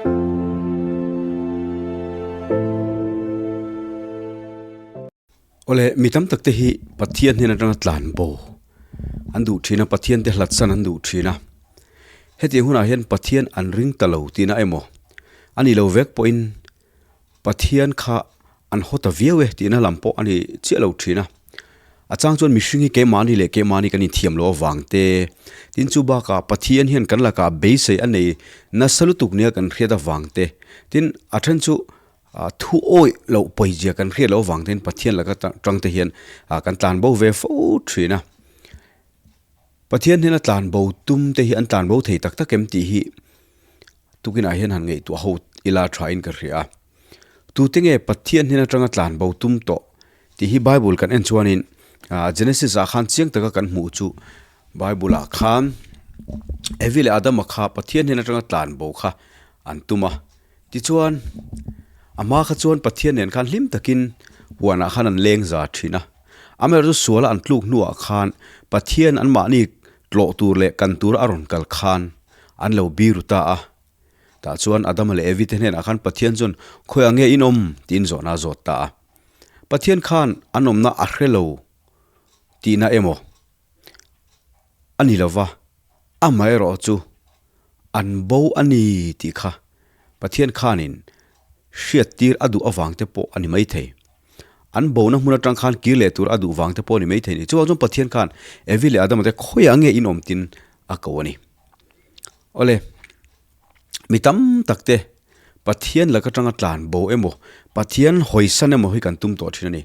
Awle, mi tam tak te hi Pathian hnen atanga tlan bo an duh thin a, Pathian te hlat san an duh thin a. Hetiang hunah hian Pathian an ring ta lo tihna emaw a ni lo vek pawhin Pathian kha an haw ta viau e tihna lam pawh a ni chiah lo thin a. A chang chuan mihring hi keimahni leh keimahni kan inthiam loh avang te, tin chu bakah Pathian hian kan lakah beisei a nei nasa lutuk nia kan hriat avang te, tin a then chu thu awih loh pawizia kan hriat loh avang te hian Pathian laka tang te hian kan tlan bo ve fo thin a. Pathian hnena tlan bo tum te hi an tlan bo thei tak tak em tih hi Tukinah hian han ngaihtuah ho ila thain ka hria a. Tute nge Pathian hnen atanga tlan bo tum tawh tih hi Bible kan en chuanin Genesis ah khan chiang taka kan hmuh chu Bible ah khan Evi leh Adama kha Pathian hnen atanga tlan bo kha an tum a. Tichuan a hma kha chuan Pathian nen khan hlim takin huanah khan an leng za thin a. Amaherawhchu suala an tluk hnuah khan Pathian anmahni tlawh tur leh kan tura a rawn kal khan an lo biru ta a. Tah chuan Adama leh Evi te hnenah khan Pathian chuan, Khawiah nge in awm? tiin zawhna a zawt ta a. Pathian khan an awmna a hre lo tihna emaw a ni lo va, amaherawh chu an bo a ni tih kha Pathian khanin hriattir a duh avang te pawh a ni maithei. An bona hmun atang khan kir leh tur a duh vang te pawh a ni maithei ni. Chuvang chuan Pathian khan Evi leh Adama te khawiah nge in awm tin a ko a ni. Awle, mi tam tak te Pathian lak atanga tlan bo emaw, Pathian hawisan emaw hi kan tum tawh thin a ni.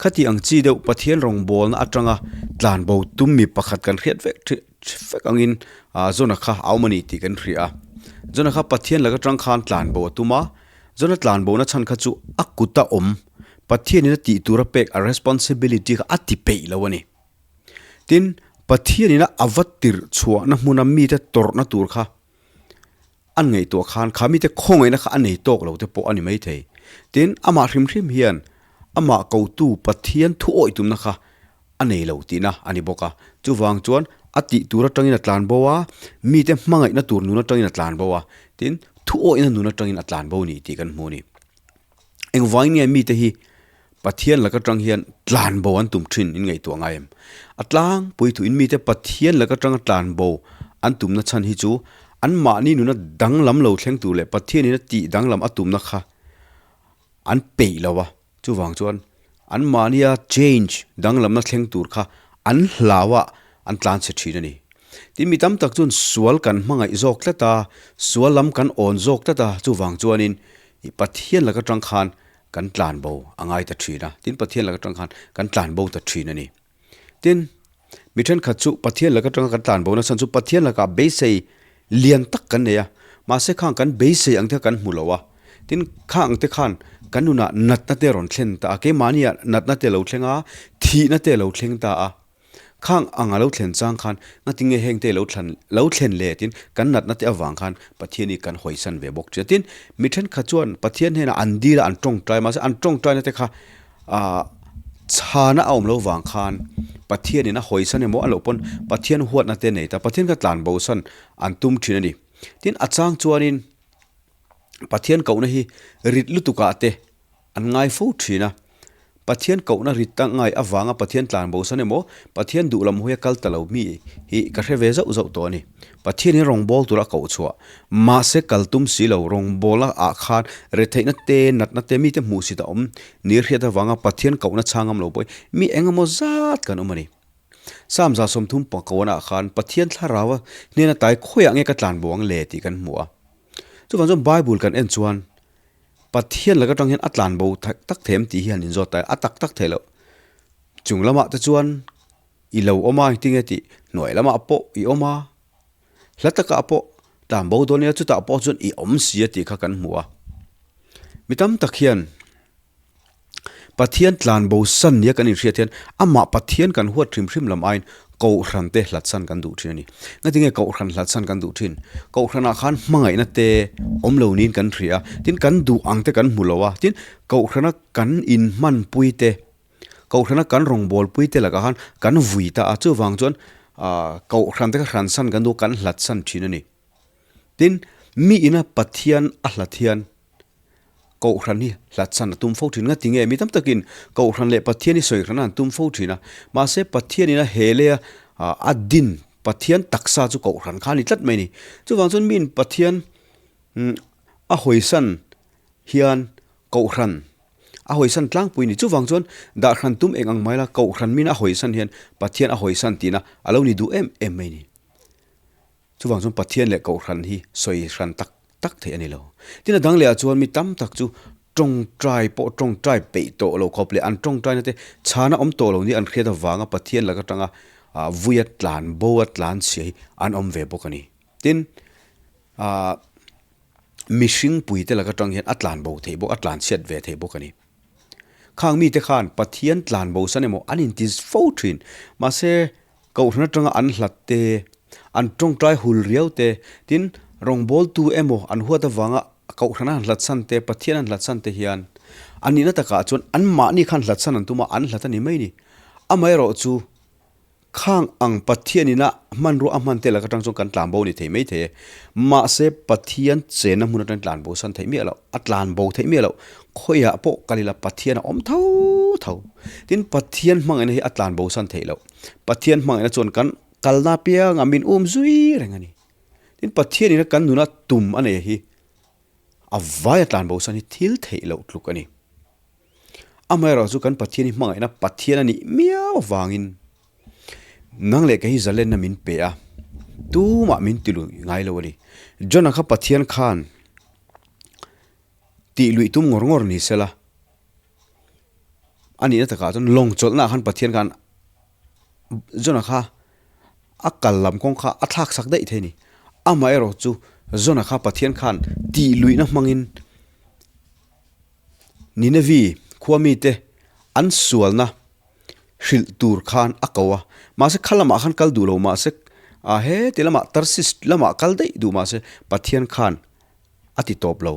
Khati ang chi deuh Pathian rawngbawlna atanga tlan bo tum mi pakhat kan hriat vek vek angin Jona kha a awm a ni tih kan hria a. Jona kha Pathian lak atang khan tlan bo a tum a, Jona tlan bona chhan kha chu a kuta awm Pathianin a tih tura pek a responsibility kha a ti peih lo a ni. Tin, Pathianin a va tirh chhuahna hmuna mite tawrhna tur kha an ngaihtuah khan kha mite khawngaihna kha a nei tawk lo te pawh a ni maithei. Tin, amah hrim hrim hian amah kotu Pathian thu awih tumna kha a nei lo tihna a ni bawk a. Chuvang chuan a tih tur atangin a tlan bo a, mite hmangaihna tur nun atangin a tlan bo a, tin, thu awihna nun atangin a tlan bo ni tih kan hmu a ni. Engvangin nge mite hi Pathian laka tang hian tlan bo an tum thin in ngaihtuah ngai em? A tlangpui thuin mite Pathian laka tanga tlan bo an tumna chhan hi chu anmahni nuna danglam lo thleng tur leh Pathianin a tih danglam a tumna kha an peih lo a. Chuvang chuan anmahnia change danglamna thleng tur kha an hlau a, an tlan chhe thin a ni. Tin, mi tam tak chuan sual kan hmangaih zawk tlat a, sual lam kan awn zawk tlat a, chuvang chuanin i Pathian lak atang khan kan tlan bo a ngai ta thin a, tin Pathian lak atang khan kan tlan bo ta thin a ni. Tin, mi thenkhat chu Pathian lak atanga kan tlan bo nasa chu Pathian lakah beisei lian tak kan nei a, mahse khang kan beisei ang te kha kan hmu lo a, tin khang ang te khan kan nunah natna te a rawn thlen ta a, keimahniah natna te a lo thleng a, thihna te a lo thleng ta a. Khang ang a lo thlen chang khan ngatinge heng te lo thlan lo thlen leh tin kan natna te avang khan Pathian hi kan hawisan ve bawk thin a. Tin, mi thenkhat chuan Pathian hnenah an dil a, an tawngtai mahse an tawngtaina te kha ah chhana a awm lo vang khan Pathianin a hawisan emaw a loh pawn Pathian huatna te nei ta Pathian kha tlan bosan an tum thin a ni. Tin, a chang chuanin Pathian kohna hi rit lutukah te An ngai fo thin a. Pathian kohna rit ta ngai avanga Pathian tlan bosan emaw, Pathian duh lam hawia kal ta lo mi hi ka hre ve zauh zauh tawh a ni. Pathian hi rawngbâwl tura a koh chhuah. Mahse kal tum si lo, rawngbâwlna ah khan retheihna te, natna te, mite hmuh sit a awm ni hriat avanga Pathian kohna chhang ngam lo pawhin mi eng emaw zat kan awm a ni. Psalm 30 pakawnah khan Pathian thlarau a hnena tai khawiah nge ka tlan bo ang le tih kan hmu a. Chuvang chuan Bible kan en chuan Pathian lak atang hian a tlan bo tak tak thei em tih hi han inzawt ta a, a tak tak thei loh. Chung lamah te chuan i lo awm a engtinge tih hnuai lamah pawh i awm a, hla takah pawh tlan bo dawn nia chutah pawh chuan i awm si a tih kha kan hmu a. Mi tam tak hian Pathian tlan bo san nia kan inhriat hian amah Pathian kan huat hrim hrim lam aiin Kohhran te hlat san kan duh thin a ni. Ngatinge Kohhran hlat san kan duh thin? Kohhranah khan hmangaihna te awm lo niin kan hria a, tin kan duh ang te kan hmu lo a, tin Kohhrana kan inhmanpui te, Kohhrana kan rawngbawlpui te lakah khan kan vui ta a, chuvang chuan Kohhran te kha hran san kan duh a, kan hlat san thin a ni. Tin, Mi ina Pathian a hlat hian Kohhran hi hlatsan a tum fo thin. Ngati nge? Mi tam takin Kohhran leh Pathian hi sawi hran a an tum fo thin a. Mahse Pathian ina he leia a din Pathian taksa chu Kohhran kha a ni tlat mai a ni. Chuvang chuan miin Pathian a hawisan hian Kohhran a hawisan tlangpui a ni. Chuvang chuan dahhran tum eng ang mai la Kohhran min a hawisan hian Pathian a hawisan tihna a lo ni duh em em mai a ni. Chuvang chuan Pathian leh Kohhran hi sawi hran tak tak theih a ni lo. Tin a dang lehah chuan mi tam tak chu tawngtai pawh tawngtai peih tawh lo khawp leh an tawngtaina te chhana awm tawh lo nia an hriat avanga Pathian lak atanga vui a tlan bo a tlan chhia hi an awm ve bawk a ni. Tin, ah mihring puite lak atang hian a tlan bo theih bawk a tlan chhiat ve theih bawk a ni. Khang mite khan Pathian tlan bo san emaw an inti fo thin. Mahse, Kohhran atanga an hlat te, an tawngtai hul riau te, tin, rawngbawltu emaw an huat avanga Kohhran an hlat chhan te, Pathian an hlat chhan te hian a nihna takah chuan anmahni khan hlat chhan an tum a, an hlat a ni mai ni. Amaherawhchu, khang ang Pathianina hmanrua a hman te lak atang chuan kan tlanbo ni thei mai thei e. Mahse, Pathian chenna hmun atang tlanbo san theih miah loh, a tlanbo theih miah loh. Khawiah pawh kal ila Pathian a awm tho tho. Tin, Pathian hmangaihna hi a tlanbo san theih loh. Pathian hmangaihna chuan kan kalna apiangah min um zui reng a ni. Tin, Pathianina kan nuna tum a nei hi a vaia tlanbo san hi thil theih loh tluk a ni. Amaherawhchu kan Pathian hi hmangaihna Pathian a nih miau avangin nang leh kei hi zalenna min pe a, tumah min ti lui ngai lo a ni. John-a kha Pathian khan tih luih tum ngawr ngawr ni sela, A nihna takah chuan lawng chawlhnaah khan Pathian khan Jona kha a kal lam kawng kha a thlak sak daih thei a ni. Amaherawh chu Jona kha Pathian khan tih luihna hmangin Ninevi khua mite an sualna hrilh tur khan a ko a. Mahse kha lamah khan kal duh lo mahse a heti lamah Tarsis lamah kal daih duh mahse Pathian khan a ti tawp lo.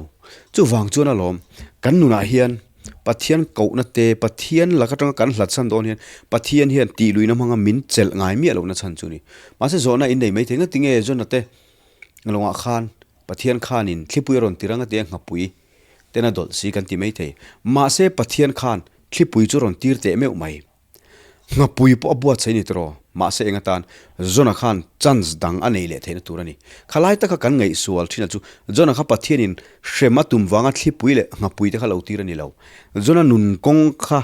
Chuvang chuan alawm, kan nunah hian Pathian kohna te, Pathian lak atanga kan hlatsan dawn hian Pathian hian tih luihna hmanga min chelh ngai miah lohna chhan chu a ni. Mahse zawhna in nei mai thei ngati nge Jonah te lawngah khan Pathian khanin thlipui a rawn tir anga tia nghapui ten a dawlh si kan ti mai thei. Mahse Pathian khan thlipui chu rawn tir teh meuh mai. Nghapui pawh a buatsaih a ni tawh, mahse eng atan Jonah khan chance dang a nei leh theihna tur a ni. Khalai taka kan ngaihsual thin a chu Jonah kha Pathianin hrem a tum vanga thlipui leh nghapui te kha lo tir a ni lo. Jonah nun kawng kha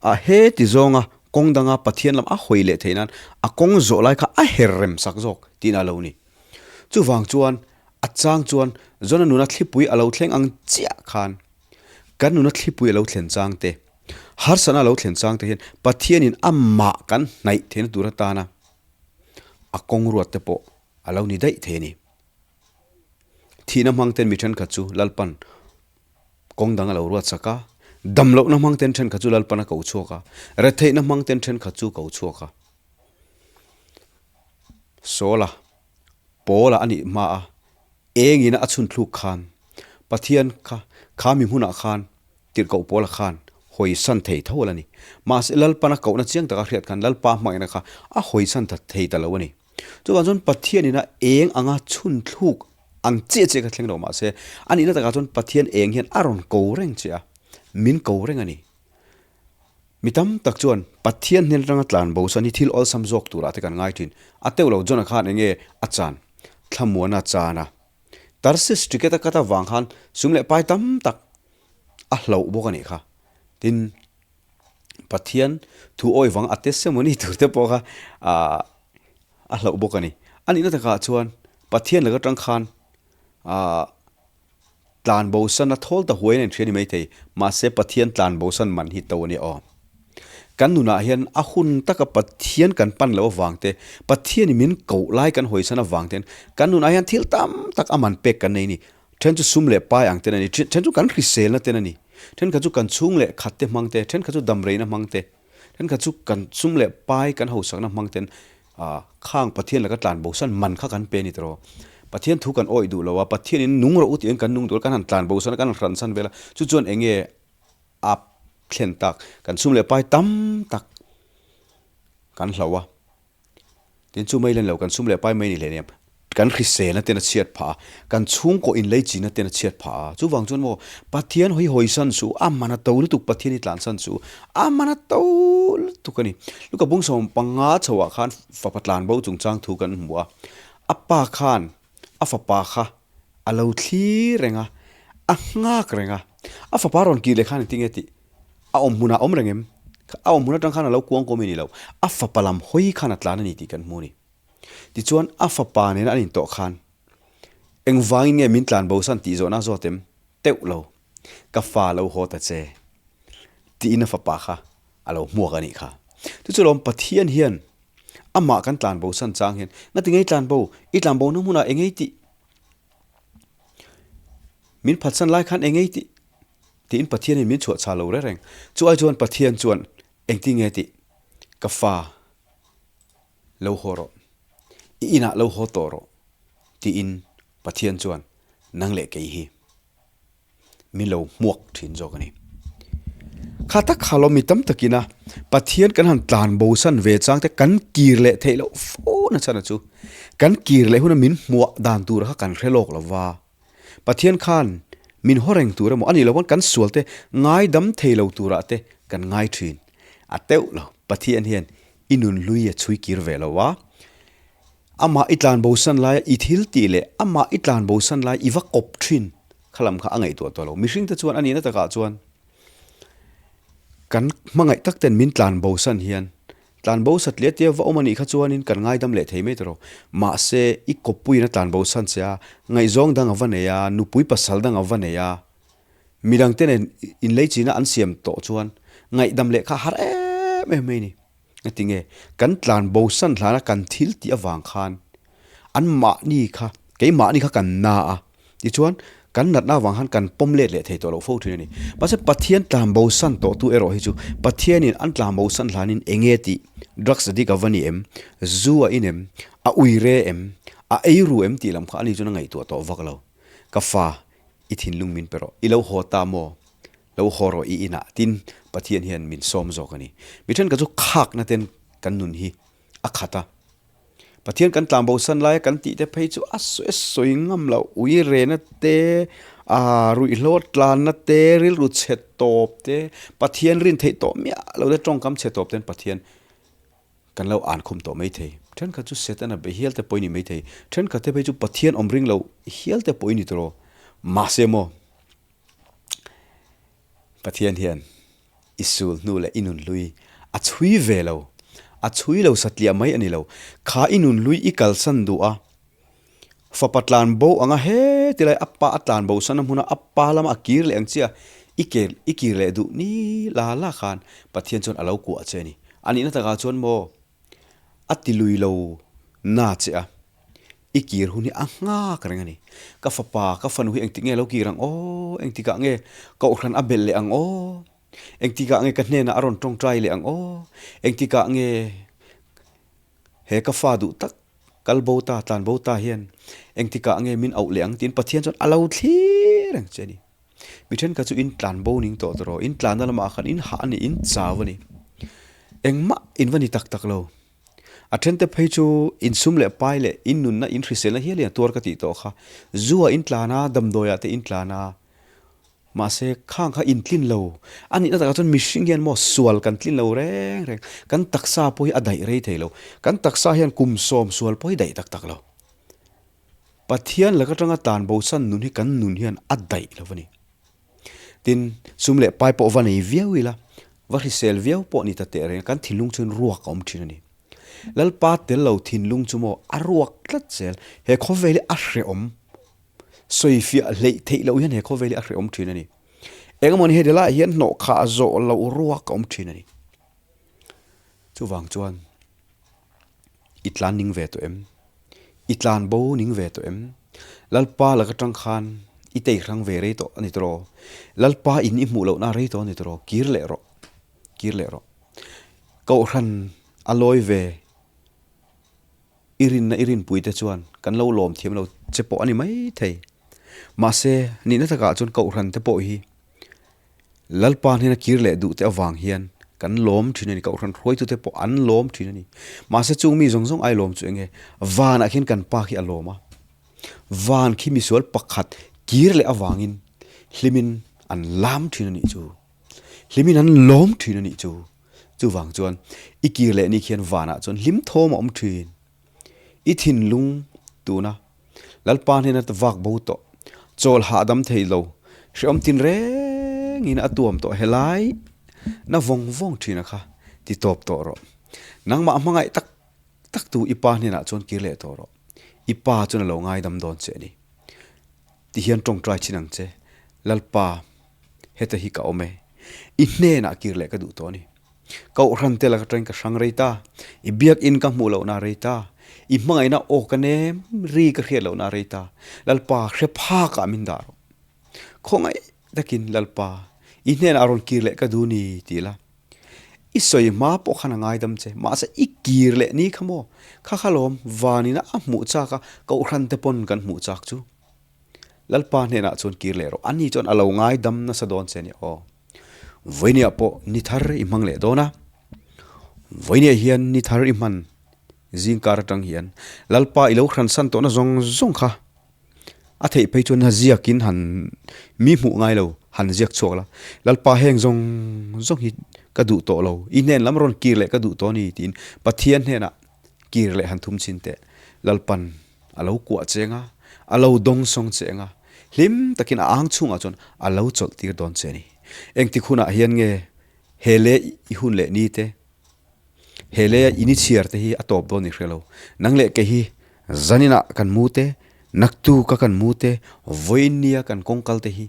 a heti zawnga kawng danga Pathian lam a hawi leh theih nan a kawng zawh lai kha a her rem sak zawk tihna a lo ni. Chuvang chuan a chang chuan Jonah nuna thlipui a lo thleng ang chiah khan kan nuna thlipui a lo thlen chang te, Harsatna lo thlen chang te hian Pathianin amah kan hnaih theihna tur atana a kawng ruat te pawh a lo ni daih thei a ni. Thihna hmang ten mi thenkhat chu Lalpan kawng dang a lo ruat sak a, damlohna hmang ten thenkhat chu Lalpan a ko chhuak a, retheihna hmang ten thenkhat chu ko chhuak a. Sawla, Paula a nih hma a Engin a chhun thluk khan Pathian kha kha mi hmunah khan tirhkoh Paula khan hawisan thei tho a la ni. Mahse Lalpan a kohna chiang taka hriat khan Lalpa hmangaihna kha a hawisan ta thei ta lo a ni. Chuvang chuan Pathianin a eng anga chhun thluk ang chiah chiah kha thleng lo mahse a nihna takah chuan Pathian eng hian a rawn ko reng che a, min ko reng a ni. Mi tam tak chuan Pathian hnen atanga tlan bo chuan hi thil awlsam zawk turah te kan ngai thin. A teuh lo Jonah khan enge a chan? Thlamuana chan a. Tarsis ticket a cut avang khan sum leh pai tam tak a hloh bawk a nih kha. Tin, Pathian thu awi vang a testimony tur te pawh kha a hloh bawk a ni. A nihna takah chuan Pathian laka tang khan ahh Tlan bosan a thawl ta huai a inhria ni maithei, mahse Pathian tlan bosan man hi to a nia aw. Kan nunah hian a hun taka Pathian kan pan loh avang te, Pathianin min koh lai kan hawisan avang ten kan nunah hian thil tam tak a man pek kan nei a ni. Then chu sum leh pai ang ten a ni, then chu kan hriselna ten a ni, thenkhat chu kan chhung leh khat te hmang te, thenkhat chu damreina hmang te, thenkhat chu kan sum leh pai kan hausakna hmang ten Khang Pathian laka tlan bosan man kha kan pe a ni tawh. Pathian thu kan awih duh lo a, Pathianin nung rawh u tiin kan nung duh a, kan han tlan bosan a, kan han hransan vel a, chu chuan eng nge a thlen tak? Kan chhum leh pai tam tak kan hloh a, tin chu mai len lo, kan chhum leh pai mai ni hle nia. Kan hriselna ten a chhiat phah a, kan chhungkaw inlei china ten a chhiat phah a. Chuvang chuan maw, Pathian hawi hawi san suh, a man a to lutuk Pathian hi tlan san suh, a man a to lutuk a ni. Luka bung 15 chhoah khan fapa tlan bo chungchang thu kan hmu a, a pa khan a fapa kha a lo thlir reng a, a nghak reng a. A fapa rawn kir leh khan engtin nge tih? A awm hmunah a awm reng em? A awm hmun atang khan a lo kuang kawm i ni lo, a fapa lam hawi khan a tlan a ni tih kan hmu a ni. Tichuan, a fapa nena an intawh khan, Engvangin nge min tlan bosan tih zawhna zawt em? Teuh lo, ka fa lo haw ta che, tiin a fapa kha a lo hmuak a nih kha. Chu chu lawm Pathian hian amah kan tlan bosan chang hian, Ngati ngei tlan bo? I tlan bo na hmunah engei tih? Min phatsan lai khan engei tih? tiin Pathian hian min chhuah chah lo reng reng. Chu ai chuan Pathian chuan engtin nge tih? Ka fa. Lo haw rawh, i inah lo haw tawh rawh, tiin Pathian chuan nang leh kei hi min lo hmuak thin zawk a ni. Kha tak kha lo mi tam takina Pathian kan han tlan bosan ve chang te kan kir leh theih loh fo na chhan a chu kan kir leh huna min hmuah dan tur kha kan hre lawk lo va. Pathian khan min haw reng tur emaw a nih loh pawn kan sual te ngaidam thei lo turah te kan ngai thin a teuh lo. Pathian hian I nun hlui a chhui kir ve lo a, amah i tlan bosan laia i thil tih leh amah i tlan bosan lai i va kawp thin kha lam kha a ngaihtuah tawh lo. Mihring te chuan a nihna takah chuan kan hmangaih tak ten min tlan bosan hian tlan bo satliah tia va awm a nih kha chuanin kan ngaidam leh thei mai tawh lo. Mahse i kawppuiin a tlan bosan che a, ngaihzawng dang a va nei a, nupui pasal dang a va nei a, midang te nen inleichina an siam tawh chuan ngaihdam leh kha a har em em mai a ni. Engtinge kan tlan bosan hlana kan thil tih avang khan an mahni kha keimahni kha kan na a, tichuan kan natna avang khan kan pawm let leh thei tawh lo fo thin a ni. Mahse Pathian tlan bosan tawh tu erawh hi chu Pathianin an tlan bosan hlanin enge tih drugs addict a va ni em, zu a in em, a uire em, a eiru em tih lam kha ani chuan a ngaihtuah tawh vak lo. Ka fa i thinlung min pe rawh, i lo haw ta maw? Lo haw rawh i inah tin Pathian hian min sawm zawk a ni. Mi thenkhat chu khakna ten kan nun hi a khat a. Pathian kan tlan bosan laia kan tih te phei chu a sawi sawi ngam loh, ui rena te, aa ruihhlo tlanna te, rilru chhe tawp te, Pathian rin theih tawh miah lo te, tawngkam chhe tawp ten Pathian kan lo an khum tawh mai thei. Thenkhat chu Setana be hial te pawh i ni mai thei. Thenkhat te phei chu Pathian awm ring lo hial te pawh i ni tawh. Mahse maw? Pathian hian i sul hnu leh i nun hlui a chhui ve lo, a chhui lo satliah mai a ni lo. Kha i nun hlui i kalsan duh a, fapa tlan bo anga he ti lai a pa a tlan bo san a hmuna a pa lama a kir leh ang chiah i ke i kir leh duh ni la la khan Pathian chuan a lo kuah che a ni. A nihna takah chuan maw a ti lui lo na che a. I kir hun hi a nghak reng a ni. Ka fapa, ka fanu hi engtik nge lo kir ang aw? Engtikah nge kohhran a belh leh ang aw? Engtikah nge ka hnenah a rawn tawngtai leh ang aw? Engtikah nge he ka fa duh tak kal bo ta, tlan bo ta hian engtikah nge min auh leh ang tiin Pathian chuan a lo thlir reng che a ni. Mi thenkhat chu in tlan bo ning tawh tawh rawh, in tlanna lamah khan in hah a ni, in chau a ni. Engmah in va ni tak tak lo. A thente phei chu insum leh pai leh in nunna in hriselna hial in a tuar ka tih tawh kha. Zu ah in tlan a, damdawi ah te in tlan a, mahse khang kha in tlin lo. A nihna takah chuan mihring hian maw sual kan tlin lo reng reng, kan taksa pawh hi a daih rei thei lo. Kan taksa hian kum sawm sual pawh hi daih tak tak lo. Pathian laka tanga tan bosan nun hi kan nun hian a daih lo a ni. Tin, sum leh pai pawh va nei viau ila, va hrisel viau pawh ni ta teh reng a, kan thinlung chuan ruak a awm thin a ni. Lalpa tel lo thinlung chu maw a ruak tlat zel, he khawvel hi a hrehawm, sawifiah hleih theih loh hian he khawvel hi a hrehawm thin a ni. Engemaw ni heti laiah hian hnawhkhah zawh loh ruak a awm thin a ni. Chuvang chuan i tlan ning ve tawh em? I tlan bo ning ve tawh em? Lalpa laka tang khan i tei hrang ve rei tawh a ni tawh. Lalpa in i hmuh lohna rei tawh a ni tawh. Kir leh rawh. Kir leh rawh. Kohhran a lawi ve i rinna i rinpui te chuan kan lo lawm thiam lo che pawh a ni mai thei. Mahse, nihna takah chuan kohhran te pawh hi Lalpa hnena kir leh duh te avang hian. Kan lawm thin a ni. Kohhran hruaitute pawh an lawm thin a ni. Mahse chung mi zawng zawng ai lawm chu eng nge? Vanah khian kan pa khi a lawm a. Van khi misual pakhat kir leh avangin hlimin an lam thin a nih chu. Hlimin an lawm thin a nih chu. Chuvang chuan i kir leh ni khian vanah chuan hlim thawm a awm thin. I thinlung tuna Lalpa hnena vak bo tawh, chawl hahdam thei lo, hrehawm tin rengin a tuam tawh helai na vawng vawng thin a kha ti tawp tawh rawh. Nangmah hmangaih tak tak tu i pa hnenah chuan kir leh tawh rawh. I pa chuan a lo ngaidam dawn che a ni. Ti hian tawngtai chin ang che, Lalpa, heta hi ka awm e. I hnenah kir leh ka duh tawh a ni. Kohhran te laka tangin ka hrang rei ta, i biakinn ka hmuh lohna rei ta, i hmangaihna aw ka nem ri ka hriat lohna rei ta, Lalpa hre phakah min dah rawh. Khawngaih takin Lalpa, i hnenah rawn kir leh ka duh ni ti la. I sawi hma pawh khan a ngaidam che, mahse i kir leh ni kha maw? Kha kha lawm, vanina a hmuh chak a, kohhran te pawn kan hmuh chak chu. Lalpa hnenah chuan kir leh rawh, ani chuan a lo ngaidam nasa dawn che a ni aw. Vawinia pawh ni thar i hmang leh dawn a, vawinia hian ni thar i hman zingkar atang hian Lalpa i lo hransan tawhna zawng zawng kha a theih phei chuan a ziakin han mi hmuh ngai lo han ziak chhuak la, Lalpa heng zawng zawng hi ka duh tawh lo, i hnen lam rawn kir leh ka duh tawh a ni tiin Pathian hnenah kir leh han thum chhin teh Lalpan A lo kuah cheng a, a lo dawng sawng cheng a, hlim takin a ang chhungah chuan a lo chawlh tir dawn che a ni. Engtik hunah hian nge he leh i hun leh ni te, he leh i ni chhiar te hi a tawp dawn i hre lo. Nang leh kei hi zaninah kan mu te, naktuka kan mu te, vawiin nia kan kawngkal te hi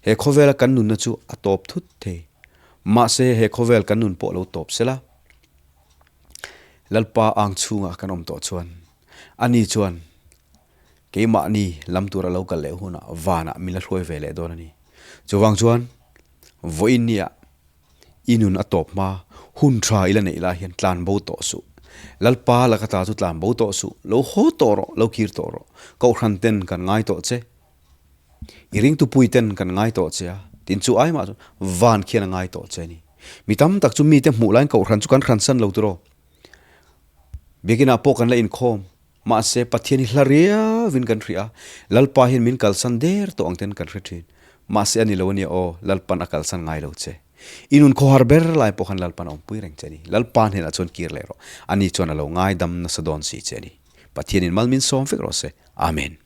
he khawvela kan nunna chu a tawp thut thei. Mahse he khawvel kan nun pawh lo tawp sela. Lalpa ang chhungah kan awm tawh chuan ani chuan keimahni lam tur a lo kal leh hunah vanah min la hruai ve leh dawn a ni. Chuvang chuan vawiin nia i nun a tawp hma hun tha i la neih lai hian tlan bo tawh suh. Lalpa laka ta chu tlan bo tawh suh, lo haw tawh rawh, lo kir tawh rawh. Kohhran ten kan ngai tawh che, I ringtupui ten kan ngai tawh che a, tin chu ai mah chuan van khian a ngai tawh che a ni. Mi tam tak chu mite hmuh laiin kohhran chu kan hransan lo tiraw. Biakinah pawh kan la inkhawm, mahse Pathian hi hla riauin kan hria a, Lalpa hian min kalsan der tawh ang ten kan hre thin. Mahse a ni lo a nia aw, Lalpan a kalsan ngai lo che. I nun khawhar ber lai pawh khan Lalpan a awmpui reng che a ni. Lalpa hnenah chuan kir leh rawh, ani chuan a lo ngaidam nasa dawn si che a ni. Pathianin mal min sawm vek rawh se. Amen.